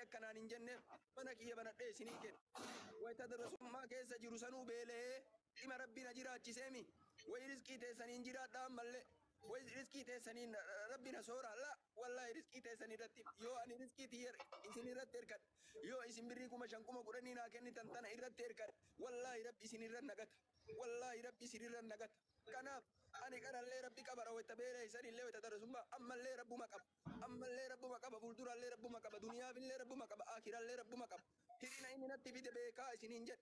Akkanaan hin jenne mana kiyya banadhee isinii kenna. Wayita darasummaa keessa jiru sanuu beela'ee dhima Rabbi na jiraachiseemi. Wayi rizqii teessaniin jiraadha ammallee. Wayi rizqii teessaniin Rabbi na soora. La wallaahi rizqii teessan irratti yoo ani rizqii tiyya isin irratti erkadhe, yoo isin birrii 5,000 10,000 naa kennitan tana irratti erkadhe, wallaahi Rabbi isin irra nagata. Wallaahi Rabbi isin irra nagata. Kanaaf ani qarallee Rabbi qaba, wayita beela'e sanillee, wayita darasummaa ammallee Rabbuma qaba. Ammallee Rabbuma qaba, fuuldurallee Rabbuma qaba, duniyaafillee Rabbuma qaba, akirallee Rabbuma qaba. Hir'ina inni natti fide beekaa isiniin jedhe.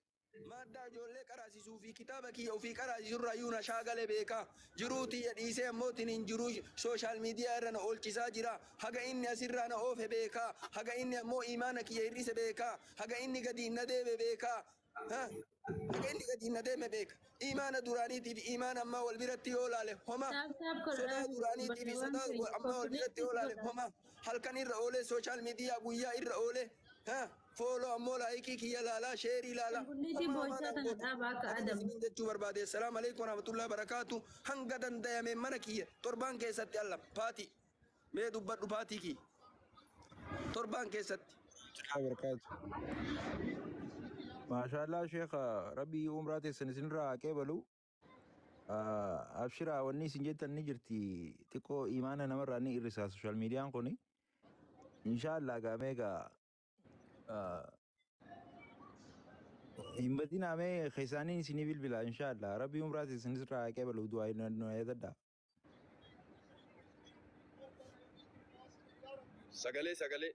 Maaddaa ijoollee qaraasisuu fi kitaaba kiyya ofii qaraasisurraa iyyuu na shaagale beekaa. Jiruu tiyya dhiisee ammoo tiniin jiruu social media irra na oolchisaa jira. Haga inni asirraa na oofe beekaa. Haga inni ammoo imaana kiyya hir'ise beekaa. Haga inni gadiin na deeme beekaa. Haga inni gadiin na deeme beeka. Imaana duraaniitii fi imaana ammaa wal biratti yoo laale homa. Tap tap godhaa. Sodaa duraaniitii fi sodaa ammaa wal biratti yoo laale homa. Halkan irra oolee social media, guyyaa irra oolee. Follow ammoo like kiyya laalaa, share laalaa. Qulqulliitii boo'ichaa tana dhaabaa akka Akana Adam. isiniin jechuu barbaade. Assalaamu alaikum warahmatullahi wabarakaatu. Hanga dandayame mana kiyya torbaan keessatti alla paati. Mee dubbadhu paatii kiyya. Torbaan keessatti. Barakaatu. Maashaallah sheekha, Rabbii umraa teessan isinirraa haa qeebalu. Abshiraa, wanni isin jettan ni jirti, xiqqoo imaana namarraa ni hir'isa social mediaan kuni. Inshaallah gaamee gaa hin badinaa, mee keessaaniin isinii bilbila inshaallah. Rabbii umraa teessan isinirraa haa qeebalu, du'aa nu yaadadha. Sagalee sagalee.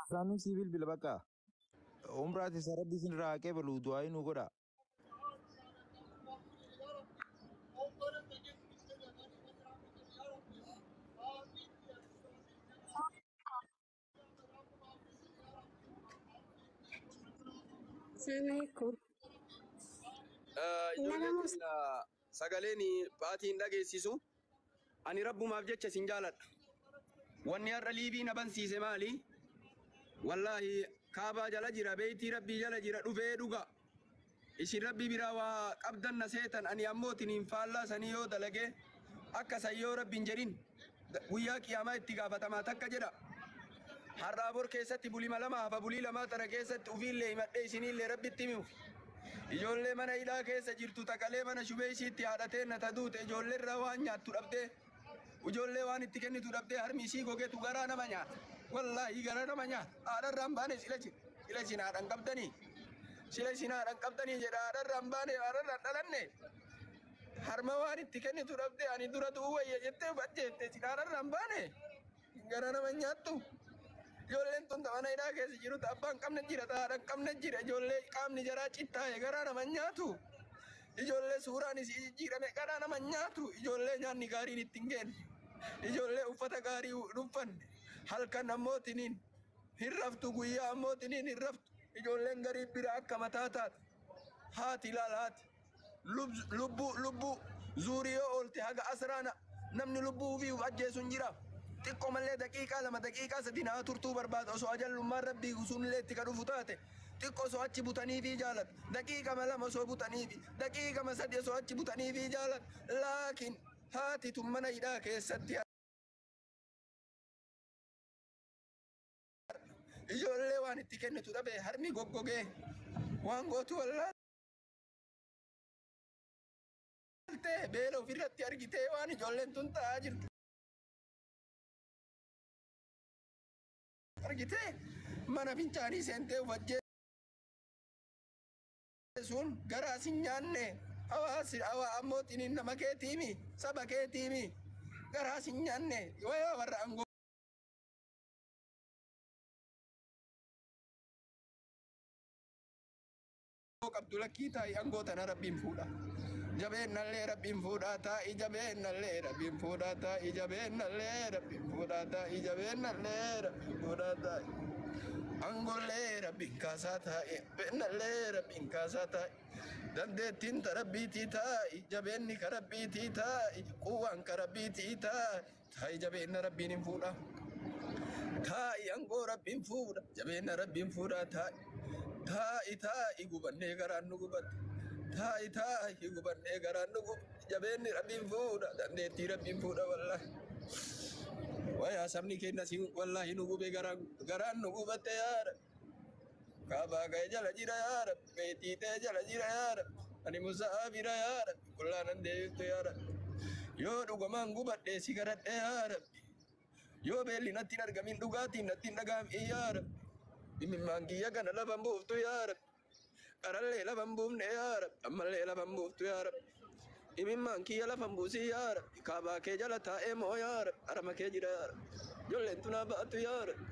Isaanii sii bilbila bakka. Umraa teessan Rabbi isinirraa haa qeebalu, du'aa nu godha. Assalamualaikum. Ijoollee Nagamus. keenya sagaleen paatiin dhageessisu. Ani Rabbumaaf jecha isin jaaladha. Wanni har'a liivii na bansiise maali? Wallaahi kaabaa jala jira, beeytii Rabbii jala jira, dhufee dhuga. Isin Rabbii biraa waa qabdan na seetan, ani ammoo tiniin faallaa sanii yoo dalagee akka san yoo Rabbiin jedhin guyyaa qiyaamaa itti gaafatamaa takka jedha. Har'aa bor keessatti bulima lama hafa, bulii lamaa tana keessatti ufiillee himadhee isiniillee Rabbitti himuuf. Ijoollee mana hidhaa keessa jirtu, taqalee mana shubee isiitti haadhatee na taduute, ijoollee irraa waan nyaattu dhabdee, ijoollee waan itti kennitu dhabdee, harmi isii gogeetu garaa nama nyaata. Wallaahi garaa nama nyaata. Haadharraa hin baane sila sila isin haadhan qabdanii. Sila isin haadhan qabdanii jedha, haadharraa hin baane, haadharraa hin dhalanne. Harma waan itti kennitu dhabdee ani dura du'uu wayya jettee ajjeefte, isin haadharraa hin baane. Gara nama nyaattu. Ijoolleen tun mana hidhaa keessa jiru, abbaa hin qabne jira, haadha hin qabne jira. Ijoollee qaamni jaraa cittaa'e garaa nama nyaatu. Ijoollee suuraan isii jijjiirame garaa nama nyaatu. Ijoollee nyaanni gaariin itti hin geenne. Ijoollee uffata gaarii hin uffanne. Halkan ammoo tiniin hin raftu, guyyaa ammoo tiniin hin raftu. Ijoolleen garii bira akka mataa taate. Haati ilaala haati. Lubbuu lubbuu zuurii yoo oolte haga asraana namni lubbuu ofii of ajjeesu hin jira. Xiqqoo mallee daqiiqaa 2, daqiiqaa 3 naa turtuu barbaada osoo ajallummaan Rabbii sunillee itti ka dhufu taate. Xiqqoo osoo achi butanii fi jaalata. Daqiiqama 2 osoo butanii fi daqiiqama 3 osoo achi butanii fi jaalata. Laakiin haati tun mana hidhaa keessatti ijoollee waan itti kennitu dhabe, harmi goggogee waan gootu wallaalte, beela ofirratti argitee waan ijoolleen tun ta'aa jirtu argitee mana fincaanii seentee ufajjeesuun garaa sin nyaanne. Hawaasi hawa ammoo xiniin nama keetiimi, saba keetiimi, garaa sin nyaanne. Wayaa warra aangoo qabdu lakkii, taa'i, aangoo tana Rabbiin fuudha. Jabeennallee Rabbiin fuudhaa, taa'i, jabeennallee Rabbiin fuudhaa, taa'i, jabeennallee Rabbiin fuudhaa, taa'i, jabeennallee Rabbiin fuudhaa, taa'i. Aangollee Rabbiin kaasaa, taa'i, jabeennallee Rabbiin kaasaa, taa'i. Dandeettiin ta Rabbiitii, taa'i, jabeenni ka Rabbiitii, taa'i, quwwaan ka Rabbiitii, taa'i, taa'i, jabeenna Rabbiin hin fuudha. Taa'i, aangoo Rabbiin fuudha, jabeenna Rabbiin fuudha, taa'i. Taa'i, taa'i, gubannee garaan nu gubatte. Taa'i, taa'i, gubannee garaan nu gubatte. Rabbi jabeenni Rabbiin fuudha dandeettii Rabbiin fuudha wallahi. Wayaa sabni keenya si wallahi nu gube garaan nu gubatte yaa Rabbi. Kaabaa kee jala jira yaa Rabbi beetii tee jala jira yaa Rabbi ani musaafira yaa Rabbi qullaa nan deebiftu yaa Rabbi. Yoo dhugumaan gubadhe si kadhadhe yaa Rabbi. Yoo beelli natti hin argamin dhugaatiin natti hin dhaga'amin yaa Rabbi. Imimmaan kiyya kana lafan buuftu yaa Rabbi. Qarallee lafan buufne yaa Rabbi. Ammallee lafan buuftu yaa Rabbi. Imimmaan kiyya lafan buusi yaa Rabbi. Kaabaa kee jala taa'ee moo yaa Rabbi. Harama kee jira yaa Rabbi. Ijoolleen tunaa ba'attu yaa Rabbi.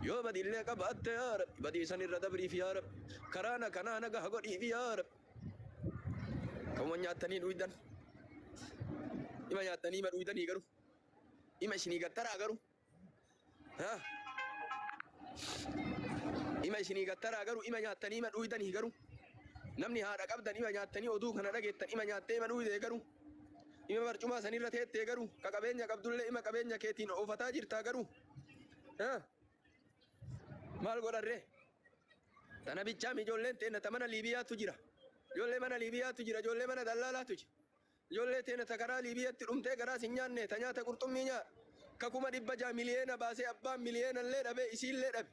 Yoo badiillee qabaatte yaa Rabbi. Badii san irra dabriif yaa Rabbi. Karaana kanaa nagaa godhiif yaa Rabbi. Kan nyaattanii dhuydan. Ima nyaattanii ima dhuydanii garuu. Ima isinii gattaraa garuu. Haa? Ima isinii gattaraa garuu ima nyaattanii ima dhuydanii garuu. Namni haadha qabdan ima nyaattanii oduu kana dhageettan ima nyaattee ima dhuydee garuu. Ima barcumaa sanirra teettee garuu. Ka qabeenya qabdullee ima qabeenya keetiin oofataa jirtaa garuu. Haa? Maal godharree? Tana bichaam ijoolleen teenna ta mana Liibiyaatu jira. Ijoollee mana Liibiyaatu jira. Ijoollee mana dallaalaatu jira. Ijoollee teenna ta karaa Liibiyaatti dhumtee garaas hin nyaanne ta nyaata qurxummii nyaa. Ka 600,000 miliyoona baasee abbaan miliyoona illee dhabe isiillee dhabe.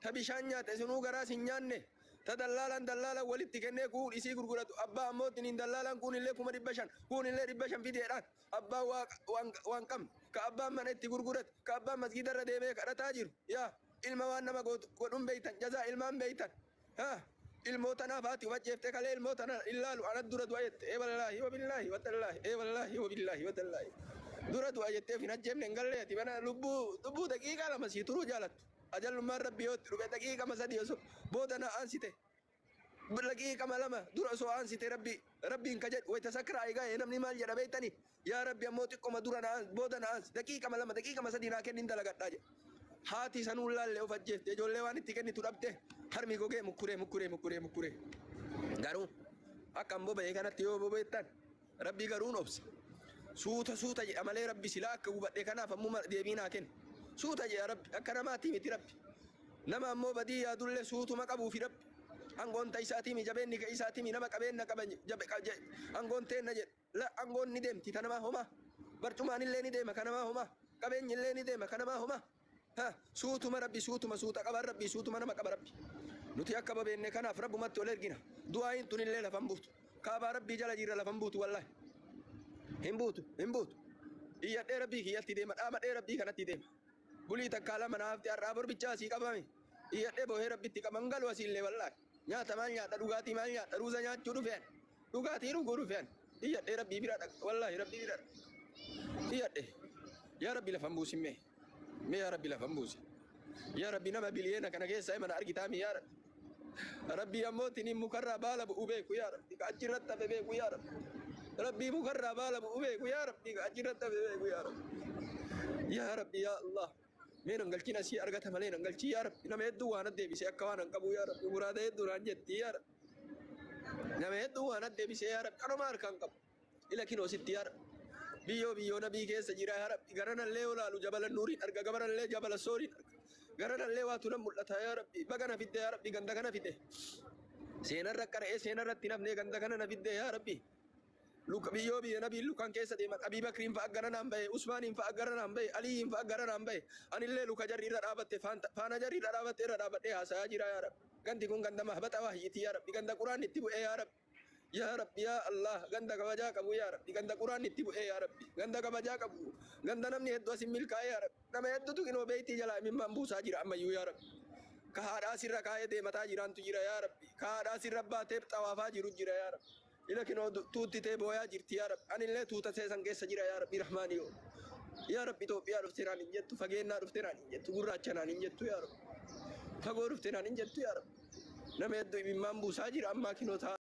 Ta bishaan nyaate sunuu garaas hin nyaanne. Ta dallaalaan dallaalaan walitti kennee kuun isii gurguratu abbaa ammoo ittiin dallaalaan kuun illee 500,000 kuun illee 500 fideedhaan abbaa waan qabne ka abbaan mana itti gurgurate ka abbaan masgiida irra deemee kadhataa jiru yaa ilma waan nama godhuun beeytan jazaa ilmaan beeytan haa ilmoo tanaaf haati hubacheeftee kalee ilmoo tana illaalu ana dura du'a jette ee wallaahi wabillaahi watallaahi ee wallaahi wabillaahi watallaahi dura du'a jetteef hin ajjeefne hin gallee ati mana lubbuu daqiiqaa lama sii turuu jaalattu ajallummaan rabbi yoo itti dhufe daqiiqama sadii osoo booda na aansite daqiiqama lama dura osoo aansite rabbi rabbiin ka jedhu wayita sakraa egaa namni maal jedha beektani yaa rabbi ammoo xiqqoma dura na booda na aansi daqiiqama lama daqiiqama sadii naa kennin dalagadhaa jedhe. Haati sanuu laallee of ajjeefte ijoollee waan itti kennitu dhabde harmi gogee mukkuree mukkuree mukkuree mukkuree. Garuu akka an boba'e kanatti yoo bobeettan rabbi garuun obsa. Suuta suuta jedha malee rabbi silaa akka gubadhe kanaaf ammuma deebii naa kenna. Suuta jedha rabbi akka namaatii miti rabbi. Nama ammoo badii yaadullee suutuma qabuufi rabbi. Angoon ta isaatii mi jabeenni ka isaatii mi nama qabeenna qaba angoon teenna jedha. La angoon ni deemti ta namaa homaa. Barcumaan illee ni deema ka namaa homaa. Qabeenyi illee ni deema ka namaa homaa. Ha suutuma rabbi suutuma suuta qaba rabbi suutuma nama qaba rabbi. Nuti akka babeenne kanaaf rabbumatti ol ergina. Du'aayin tunillee lafan buutu. Kaabaa rabbii jala jirra lafan buutu wallahi. Hin buutu hin buutu. Iyyadhee rabbii kiyyatti deema dhaamadhee rabbii kanatti deema. Bulii takkaa lama naafti har'aa borbichaa asii qabame. Iyyadhee boohee rabbitti qaban galu asiillee wallahi. Nyaata maal nyaadha dhugaatii maal nyaadha ruuza nyaachuu dhufeen. Dhugaatii dhuguu dhufeen. Iyyadhee rabbii bira dhaqa wallahi rabbii bira dhaqa. Iyyadhee yaa rabbi lafan buusin mee. Mee yaa rabbi lafan buusi. Yaa rabbi nama biliyeena kana keessa mana argitaami yaa rabbi. Rabbi ammoo tiniin mukarraa baala bu'u beeku yaa rabbi ka achirratti hafe beeku yaa rabbi. Rabbi mukarraa baala bu'u beeku yaa rabbi ka achirratti hafe beeku yaa rabbi. Yaa rabbi yaa Allah. Mee nan galchiin asii argata malee nan galchii yaa rabbi. Nama hedduu waan deebisee akka waan hin qabu yaa rabbi. Muraada hedduu naan jetti yaa rabbi. Nama hedduu waan deebisee yaa rabbi. Kanuma harkaan qabu. Ila kinoo sitti yaa rabbi. Biyyoo biyyoo nabii keessa jira yaa rabbi. Garanallee olaalu jabala nuuriin arga. Gabaranallee jabala sooriin arga. Garanallee waatu nan mul'ata yaa rabbi. Baga na fidde yaa rabbi ganda kana fidde. Seenarra qara'ee seenarratti nafnee ganda kana na fidde yaa rabbi. Luka biyyoo biyya nabii lukaan keessa deeman Abii Bakriin fa'a garanaan bahe Usmaaniin fa'a garanaan bahe Aliyiin fa'a garanaan bahe anillee luka jarri irra dhaabatte faana jarri irra dhaabatte irra dhaabadhee haasayaa jira yaa rabbi. Gandi kun ganda mahbata wahyiiti yaa rabbi ganda quraan itti bu'ee yaa rabbi. Yaa rabbi yaa Allah ganda kabajaa qabu yaa rabbi ganda quraan itti bu'ee yaa rabbi ganda kabajaa qabu ganda namni hedduu asin milkaa'ee yaa rabbi nama hedduutu kinoo beeytii jalaa imimmaan buusaa jira ammayyuu yaa rabbi. Ka haadhaa sirra kaa'ee deemataa jiraantu jira yaa rabbi ka haadhaa sirra baatee xawaafaa jiru jira yaa rabbi. Ila kinoo tuutti tee booyaa jirti yaa rabbi anillee tuuta seesan keessa jira yaa rabbi rahmaani yoo. Yaa rabbi Itoophiyaa dhuftee naan hin jettu fageennaa dhuftee naan hin jettu gurraacha naan hin jettu yaa rabbi. Fagoo dhuftee naan hin jettu yaa rabbi. Nama hedduu imimmaan buusaa jira ammaa kinoo ta'a.